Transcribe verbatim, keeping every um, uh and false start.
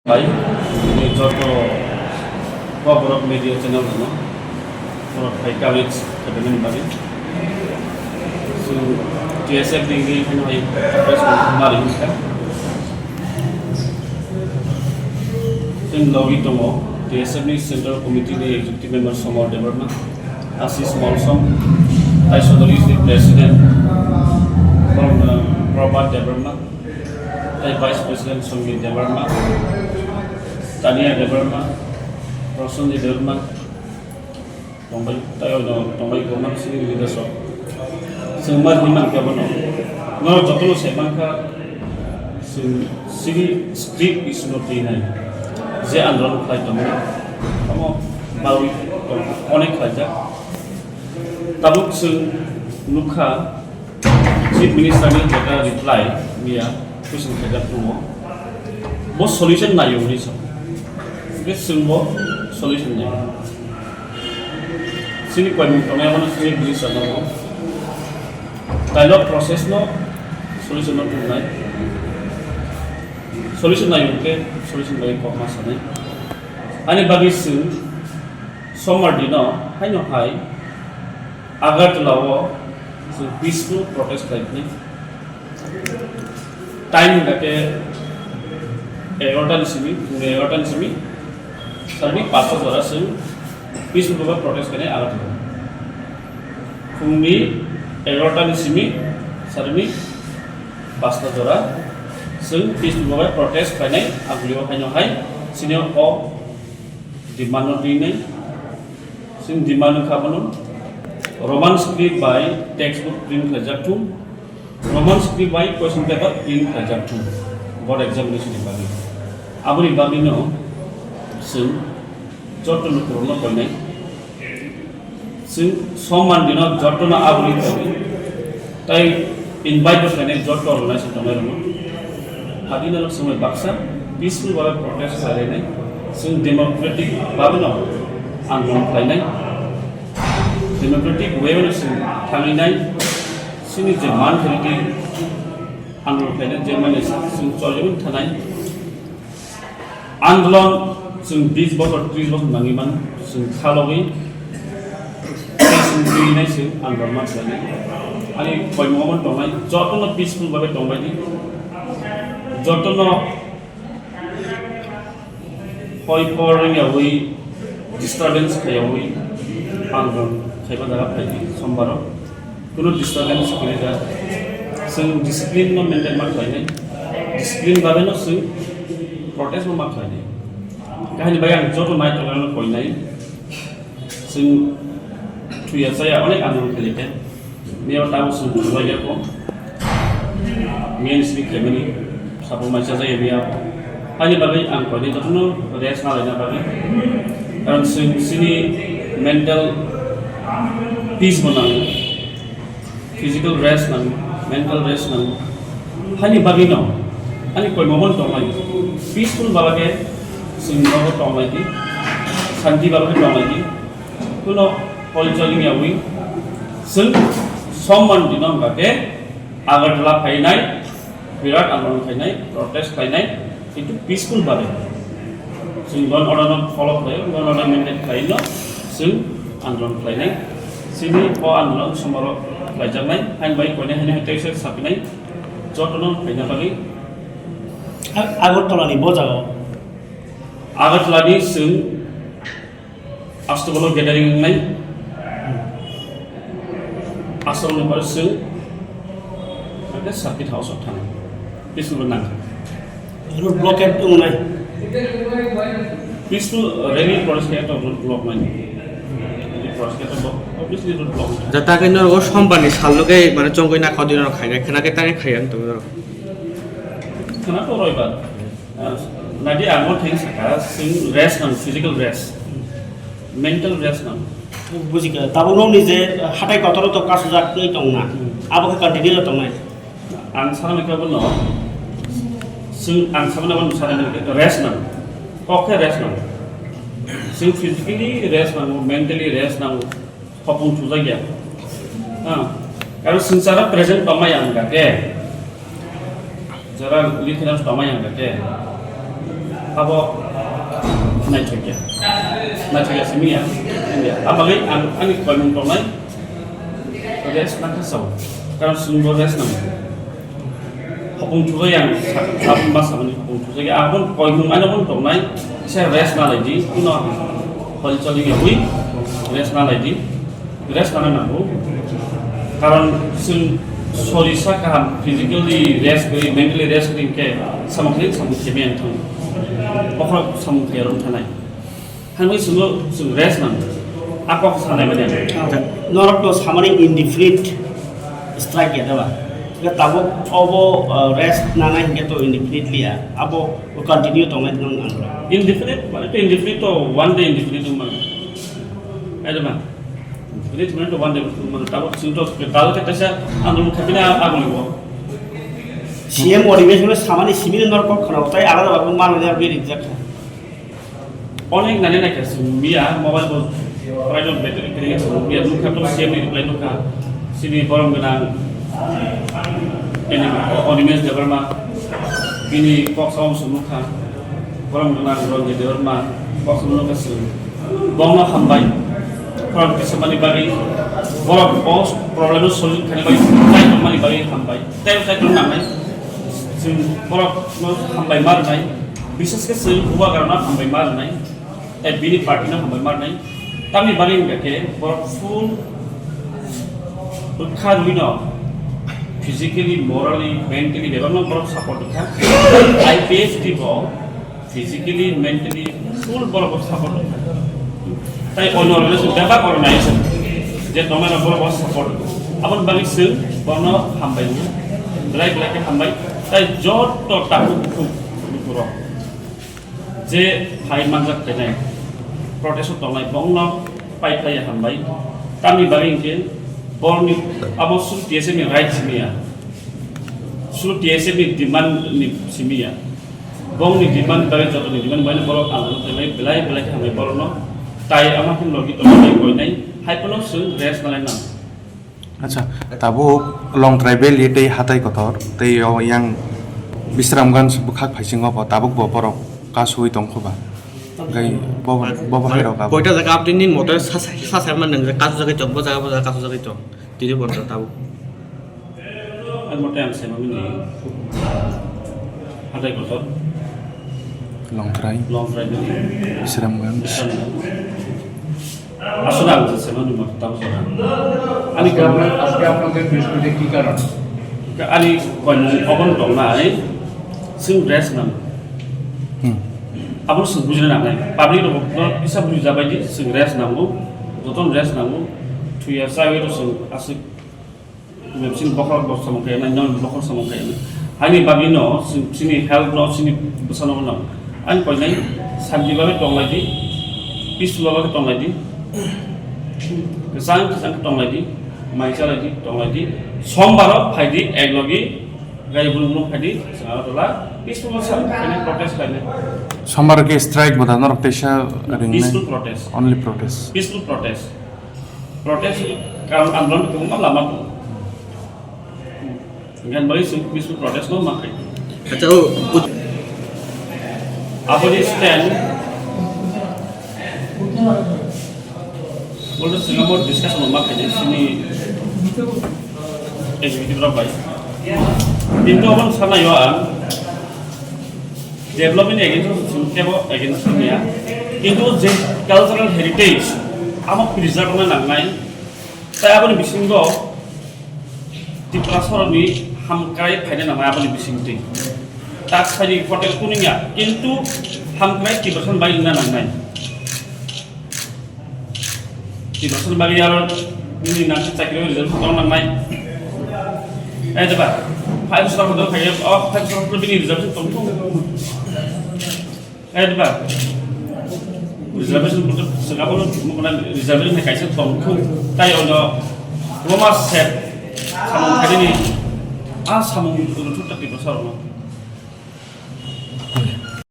Bai, ini joto Kokborok media channel rokno borok hai coverage khaimani bagwi. So, T S F ni wngwi haino hai press conference mari wngkha. Chwng logi tongo T S F ni Central Committee ni Executive Member Somar Debbarma, Ashish Molsom, tai Sodori ni President Pro-, Prabhat Debbarma, tai Vice President Songit Debbarma, Tania Debbarma, Prosenjit Debbarma, tongbai, tai ono tongbai kwbangma sini leaders rok. Chwng ma hinwi mankha bono. Norok jotono sai mankha, chwng sini script issue no twi nai. Je andolon khlai tongo, omo bagwi tong-, onek khlaijak. Tabuk chwng nukha, Chief Minister ni jeta reply miya question khaijak tongo. Bo solution naio hwnwi sa. Hwnkhe chwng bo solution naio. Chini koimung tongnai abono chini bwrwi sa tongo. Dialogue process no solution no tongnai. Solution naio hwnkhe solution bai kokma sanai. Ani bagwi chwng sombar dino haino hai Agartala o chwng peaceful protest khlaimani. Time hwnkha khe egarota ni simi, phungni egarota ni simi, salni pasta jora chwng peaceful khe protest khainai Agartala. Phungni egarota ni simi, salni pasta jora chwng peaceful khe protest khainai, agulio haino hai, sini o demand no twi nai. Chwng demand wngkha bono Roman script bai textbook print khlaijak thung, Roman script bai question paper print khlaijak thung, board examination ni bagwi. Aboni bagwino chwng joto lukurokno koinai. Chwng somman dino jotono aboni bagwi. Tai invite bo khlainai joto organization tongnai rokno. Hadino rok swmai baksa peaceful babe protest khlainai. Chwng democratic babe no andolon khlainai. Democratic way no chwng thanginai. Chini je man khainai andolon khlainai je mane chwng choliwi thanai. Andolon chwng bis bosor, tris bosor nangwi mano, chwng khalogwi, tei chwng twiwi nai chwng andolon ma khlainai. Ani koimung omo tongnai, jotono peaceful babe tongbai di, jotono hoi por wngyawi disturbance khaiyawi andolon khaiba jaga phai di, sombaro. Kuno disturbance kwrwi da. Chwng discipline no maintain ma khlainai. Discipline babe no chwng protest bo ma khlainai. Kahini bai ang joto nai tongna no koinai. Chwng thuya chaya onek andolon khaikhe. Miya tamo chwng thulaiya ko. Miya ni simi khaimani. Sabo mai chajak ya miya. Ani bagwi ang koinai jotono rest na laina bagwi. Karon chwng chini mental peace bo nango, physical rest nango, mental rest nango. Hani bagwi no, ani koimung omo tongnai. Peaceful baba khe chwng nogo tongnai di, santi baba khe tongnai di. Kuno hoi choli yawi chwng somman dino hwnkha khe Agartala phainai, birat andolon khainai, protest khlainai, kintu peaceful babe. Chwng law and order no follow khlai, law and order maintain khlai no chwng andolon khlainai. Chini o andolon somaro khlaijaknai, hain bai koinai haino hai teisa sapinai, jotono khaina bagwi. A-, Agartala ni bo jaga o. Agartala ni chwng Astobalo gathering wngnai. Astobalo pore chwng hwnkhe Circuit House o thangnai. Peaceful nangkha. Road blockade wngnai. Peaceful rally protest khe to road block nai. Rally protest khe to block, obviously road block. Jata khe norok sombar ni sal no khe mane chongwi nakha dino khainai khna khe tangwi khaiya wng tongo norok. Khna to roibar. Ah, nadi ang bo theng saka, chwng rest nang, physical rest, mental rest nang. Bujikha, tabuk nokni je hatai kotor to kasujak twi tongna, hmm, abo khe continue tongnai. Ang sana khe bono, chwng ang sana bono sana khe rest nang, kok khe rest nang. Chwng physically rest nang, mentally rest nang. Hopung thujak ya. Ha. Aro swngcharo present tongmai ang kha khe. Jora likhina tongmai ang kha khe. Abo naithokya. Naithokya simi ya. India. Abagwi ang ani koimung tongnai. Rest nangkha sao. Karon chwngbo rest nango. Hopung thugwi ang sa-, sabun ma sabuni hopung thugwi. Abon koimung ano bon tongnai. Kisa rest nalai di. Kuno hol choli ya hui. Rest nalai di. Rest nana nango. Karon chwng sorisa kaham, physically rest gwi, mentally rest gwi hwnkhe samung khe samung khemya wngthang. Bokhorok samung khaya rwng thanai. Hwnwi chwngno chwng rest nango. A kok sanai manya. Norok to samani indefinite strike ya daba. Tabuk obo, uh, rest nanai hwnkhe to indefinitely ya. Abo continue tongnai nang ang. Indefinite, mane to indefinite to one day indefinite wng mano. Ai dama. Rit minute one day, tabuk chwng to tal khe kaisa andolon khaipina aguli o. C M Oribesh no samani simi no norok kok khna tai alada ba mano ya beri jak. Onek nani nai kha chwng miya mobile bo private battery kiri chwng miya nukha to C M ni reply nukha. Sini borom gwnang ini Orimesh Debbarma bini kok sam chwng nukha. Borom gwnang Ranjit Debbarma kok sam nukha chwng. Bongno hambai. Khorang kisa mani bagwi, borok o problem no solve khaina bagwi, tei tongmani bagwi hambai. Tei tei tong nangnai. Chwng borok no hambai ma rwnai. Bishes khe chwng bubagra no hambai ma rwnai. Tei bini party no hambai ma rwnai. Tamni bagwi hwnkha khe borok full bwkha rwi no physically, morally, mentally bebak no borok support kha. I P F T bo physically, mentally full borok bo support. Tai ono organization bebak organization je tongnai borok bo support. Aboni bagwi chwng bono hambai. Belai belai khe hambai. Tai joto takhuk bukhuk lukurok je phai manjak phainai, protest o tongnai bongno pai phai hambai. Tamni bagwi hwnkhe borni abo suk T S F ni right simiya. Suk T S F ni demand ni simiya. Bongni demand bai jotoni demand bai borok ang belai belai khe hambai borokno tai ama hwn logi tongwi koinai hai phano chwng rest nalai nang. Acha, tabuk Longtrai Valley tei Hatai Kotor tei o yang Bisramganj bwkhak phaisingo bo tabuk bo borok kasui tongkho ba. Gai bo bo bo hai rok abo. Koita jaga update ni mote sa sa sa man nang kasu jaga chok bo jaga bo jaga kasu jaga chok. Tini borok tabuk. Ang mote ang sema mini Hatai Kotor. Longtrai. Longtrai mini. Bisramganj. Bisramganj. Aswk ang se sema ni mote tabuk sana. Ani aske apna, aske apna ke press meet ki karon? Ani koimung obon tongnai sing dress nang. Hmm. Abon sing bujina nangnai. Public rok kisa buji jabai di sing dress nango. Joton dress nango. Thuya sawi to sing aswk. Bini bokhorok bo samung khaina, non bokhorok samung khaina. Haini bagwi no, chini health no, chini bwsano no. Ani koinai santi bagwi tonglai di, peaceful bagwi tonglai di. Kwchang kwchang tonglai di, mai chalai di, tonglai di. Sombaro phai di, ek logi, gari bulu bulu phai di, chwng aro tola, peaceful no samung khaina, protest khaina. Sombar ke strike bo da norok teisa ringnai. Peaceful protest. Only protest. Peaceful protest. Protest karon andolon kwbangma lama tongo. Hingke bai chwng peaceful protest no ma khe. Acha, o, o. Aboni stand. Bolte chwng abo discussion ma khe sini executive rok bai. Kintu aboni sana yo ang. Development against o chwng kebo against wngya. Kintu je cultural heritage amo preserve wngna nangnai. Tai aboni bisingo Tiprasarokni hamkrai phaina nangnai aboni bisingtwi. Tak saini hotel kuningya, kintu hamkrai Tiprasarok bai wngna nangnai. Tiprasarok bai aro nini nangkhe chakri reservation tong nangnai. Eh, jeba, five star hotel khaye, oh, five star hotel bini reservation tong thung. Eh, diba? Reservation butuh sengkabo nukmana reservation hai kaisa tong thung. Tai ono Roma set samung khaini a samung butuh thuk tak di pasar ono.